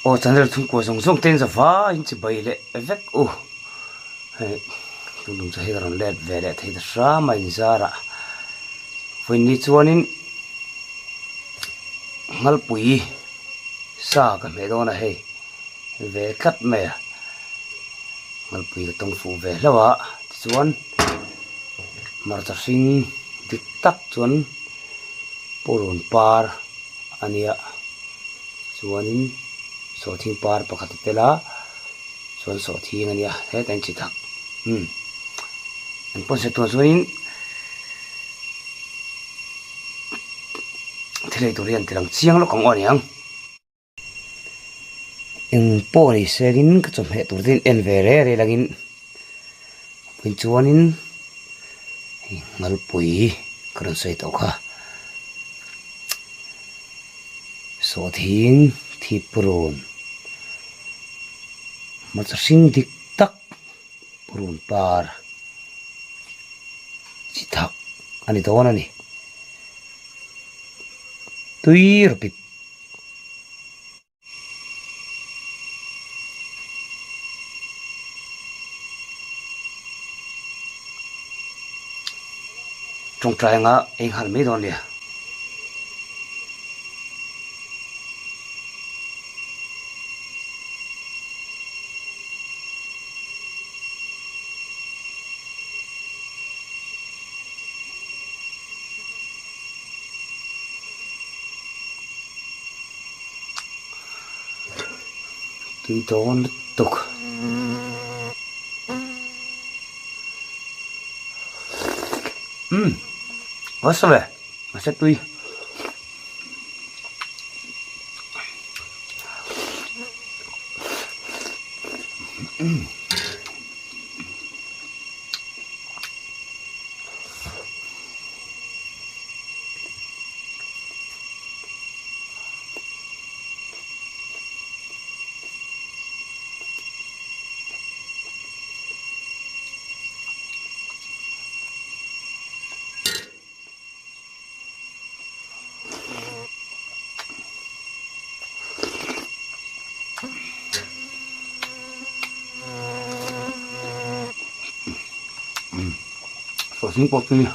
Aw channel chhungkua zawng zawng te in za vai in chibai leh vek u. Hei tun tum chu hei ka rawn let ve leh thei ta hram a inzarah vawiin chuanin Nghalpui sa ka hmeh dawn a hei ve tlat mai a Nghalpui ka tawng fuh ve hlauh a tichuan hmarcha hring dik tak chuan purun par a nia chuanin sawhthing par pakhat a tel a chuan sawhthing a nia hetah hian chi thak umm an pawn se tur chuanin thil ei tur hi an ti lang chiang lawk ang aw aniang. Eng pawh ni sengin ka chawhmeh tur te in en ve rei rei langin vawiin chuanin hei Nghalpui ka rawn sawi tawh kha sawhthing thipurun hmarcha hring dik tak purun par chi thak a ni dawn a ni tui rawpip. Tawngtai anga ei nghal mai dawn nia. Tui dawn lutuk. Umm nasa ve nasa tui. Umm. Sawhthing pawh tui.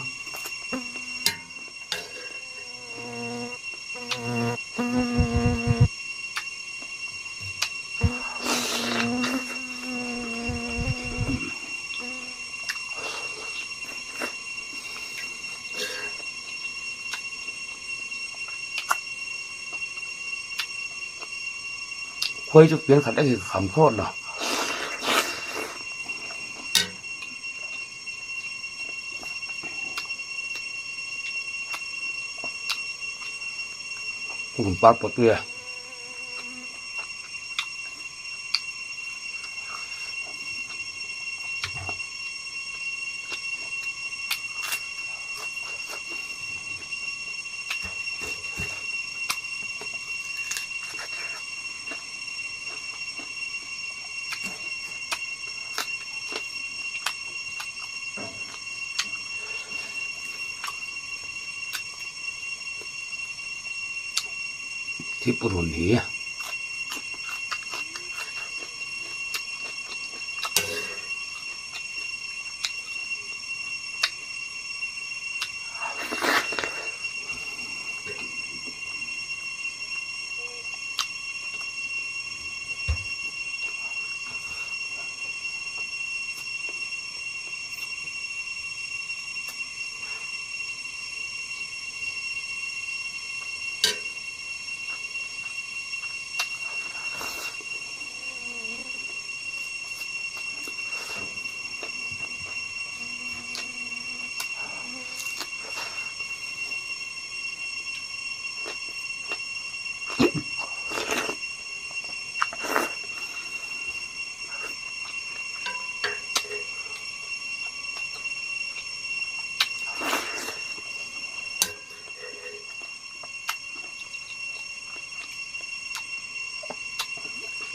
Khuai chu pian khat lek hi ka kham thlawt lo. Pum par pawh tui a. Thipurun hi.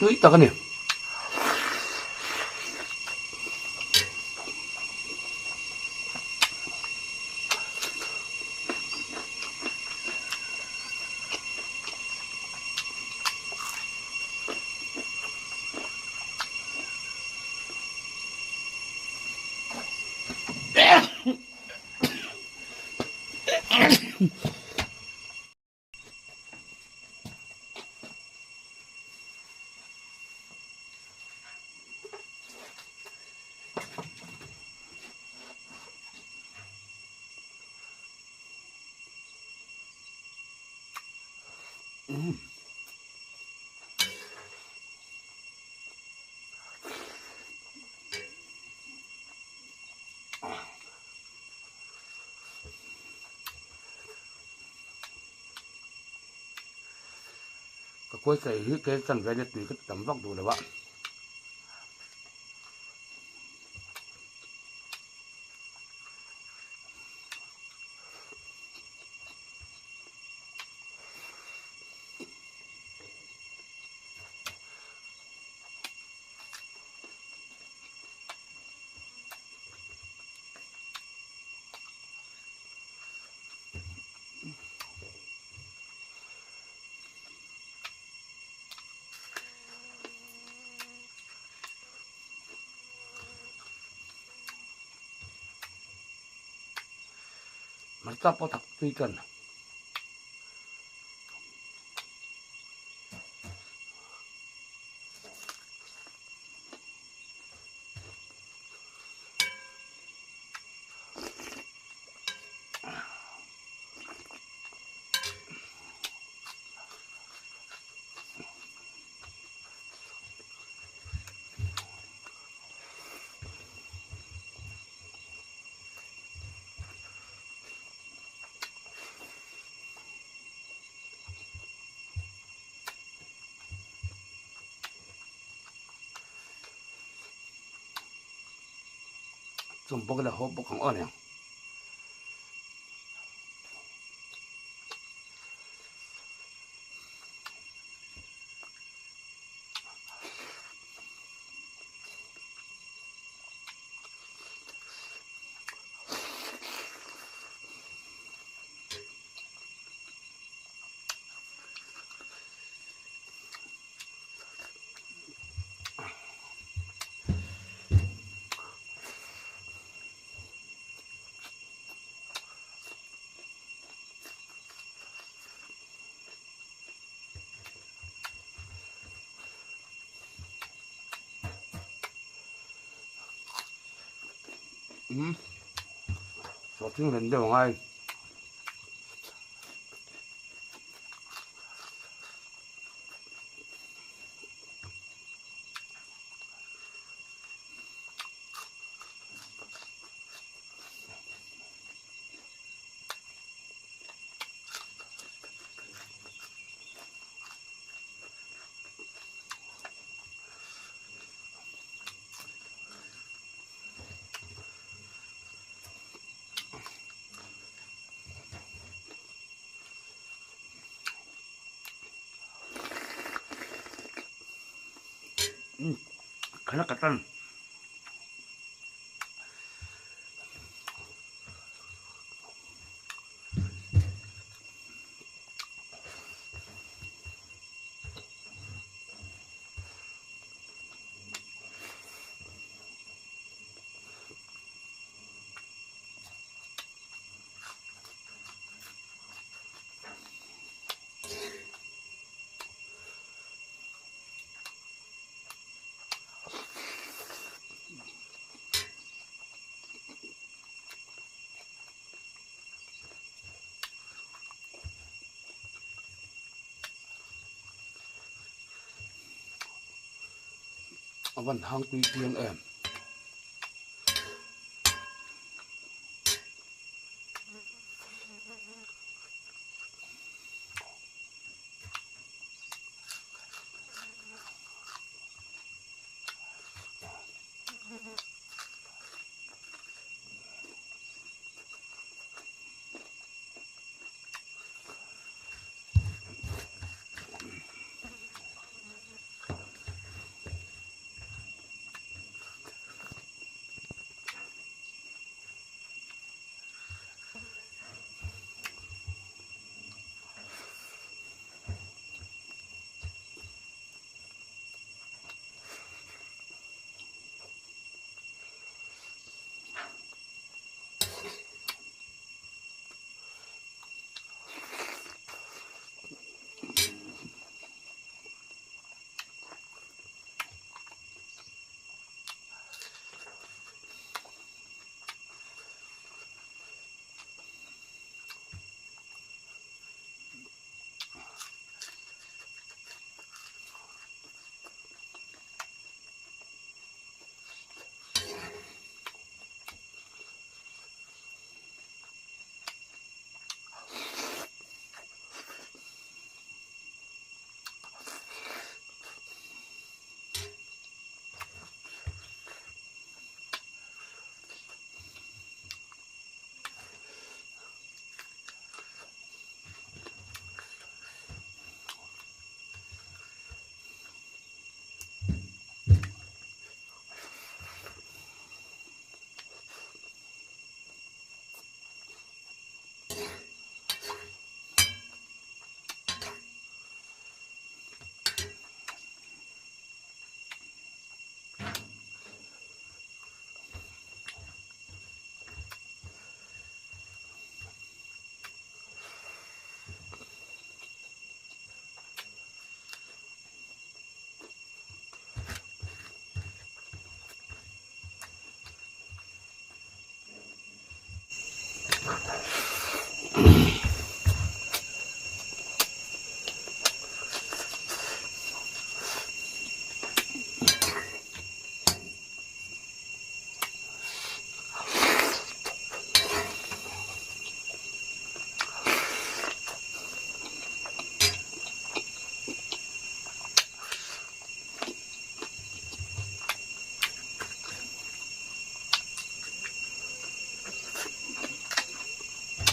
Tui tak a ni. Ka kuai chei hi kel chan ve nia tui ka ti tam vak duh lo a. Hmarcha pawh tak tui chuan Chawm bawk ila haw bawk ang aw aniang. Umm sawhthing ren deuh angai. Khana ka tan. A van hang tui chiang em.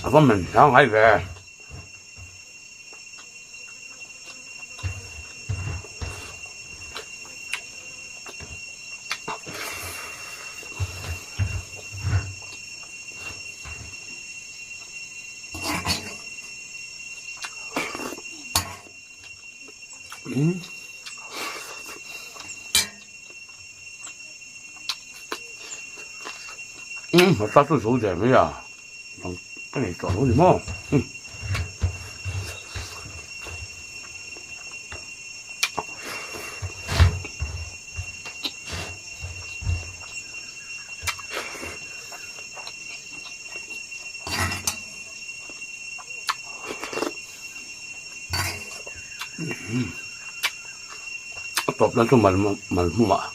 A va man hla ngai ve. Umm a ta chu zo der mai a bang ka nei tawh lo ni maw umm. A tawp nan chu mal mal hmumah.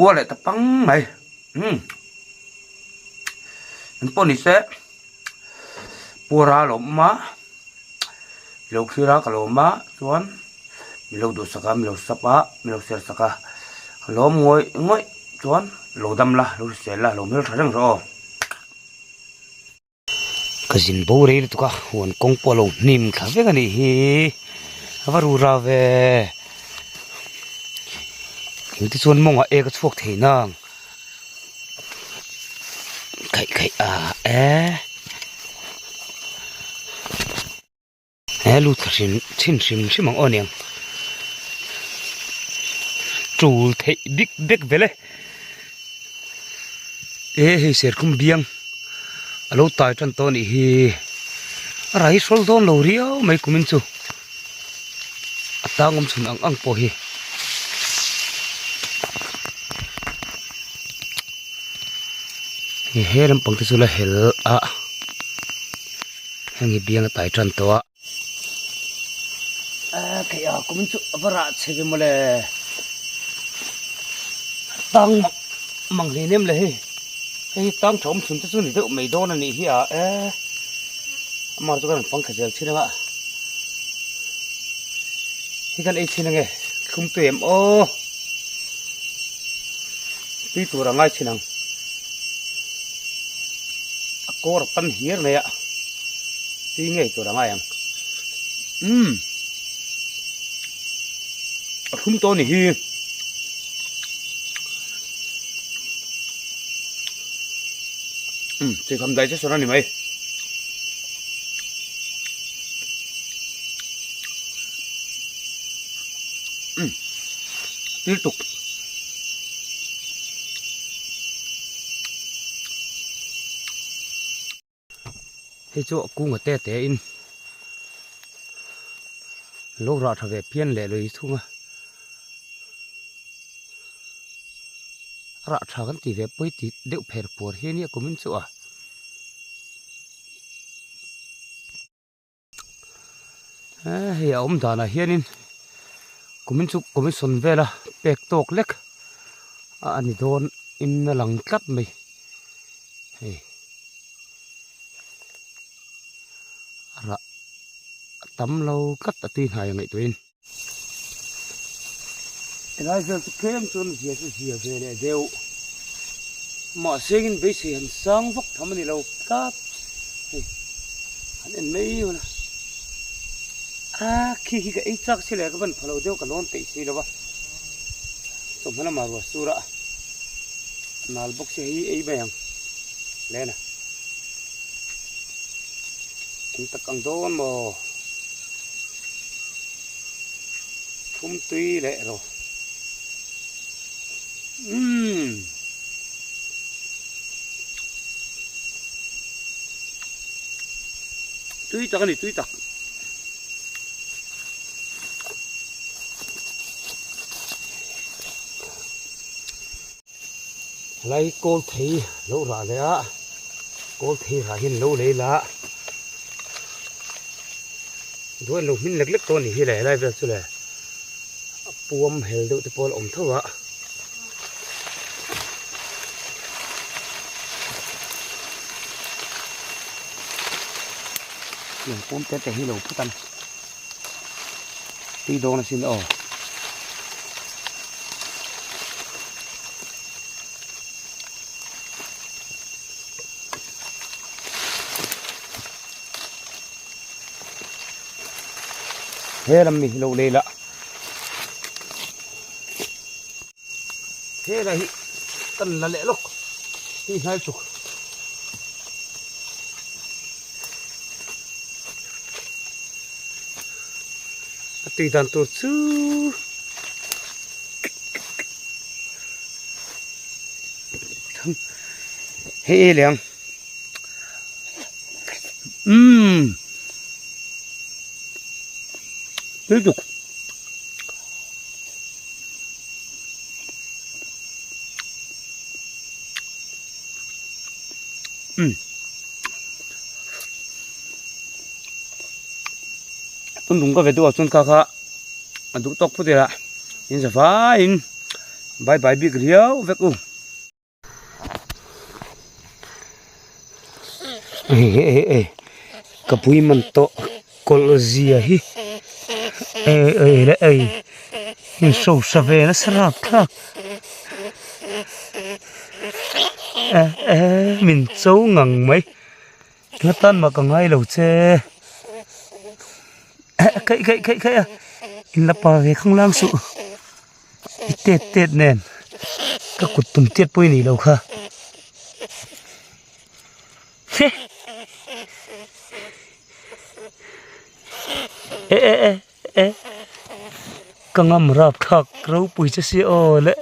Puar leh ta pang mai umm engpawh ni se puara a lo awm a. Lo thlir a ka lawm a chuan mi lo duhsak a mi lo sap a mi lo share sak a ka lawm ngawih ngawih chuan lo dam la lo hrisel la lo hmel tha reng rawh aw. Ka zin bo rei lutuk a huan kawng pawh a lo hnim thla vek a nih hi a va rura ve engti chuan mawngah ek a chhuak thei nang khaih khaih a e. He lut thla hrim chhin hrim hrim ang aw niang tul theih bik bek vel e e hei serthlum biang a lo tai tan tawh a nih hi a rai hrawl dawn lo riau mai kumin chu a tang awm chhun ang ang pawh hi. He lampang te chu la hel a. Heng hi biang a tai tan tawh a. A kei a kum chu a va rah chhe ve mawle. Tang mang mang hle nem le hei. Hei hi tang tha awm chhun te chu ni deuh mai dawn a nih hi a e. Amah chu kan fang kha zel chin anga. Hi kan ei chin ange thlum tui em aw. Tui tur a ngai chin ang. A kawr a pan hiar mai a tui ngei tur a ngai ang umm a thlum tawh a ni hi umm cheikham digestion a ni mai. Umm tui tuk. Hei chu a kunga te te in lo rah tha ve phian leh lui thung a rah tha kan ti ve pawi tih deuh pher puar hi ania kumin chu a. Hei a awm danah hianin kumin chu commission vela pek tawk lek a ani dawn in a lang tlat mai hei a rah a tam lo tlat a tui hnai a ngaihtuahin. Helai vel chu tlem chuan zia chu zia ve leh deuh. Mahse engin beisei han sang vak tham a ni lo tlat. Hei. Han en mai ula a khi khi ka ei chak si le ka van pha lo deuh ka lawn peih si lo va chawhma lamah ruah sur a nal bawk si hei ei mai ang lena eng tak ang dawn maw thum tui leh rawh umm. Tui tak a ni tui tak. Helai kawl thei lo rah leh a kawl thei rah hian lo lei la duain lo hmin lek lek tawh a nih hi le helai vel chu le a puam hel deuh te pawh a la awm tho a. Lung pum te te hi lo phut a ni tui dawn asin aw. He lam mi hi lo lei la. Hela hi kan la leh lawk hi hnai chuk. A tui dan tur chu hei e leng umm tui tuk. Tun tum ka ve duh ah chuan kha kha a duh tawk phawt ila in za vaiin bye bye bik riau vek u. Hei hei hei hei ka pui man tawh kawlh zia hi ei ei leh ei in hrosa ve nasa rap thlak eh eh min cho ngang mai nga tan mah ka ngai lo che eh khaih khaih khaih khaih a in la pa ve khanglang suh. I tet tet nen ka kut tum tiat pawh i nih loh kha he e e e e ka ngam rap thlak ropui che si aw le.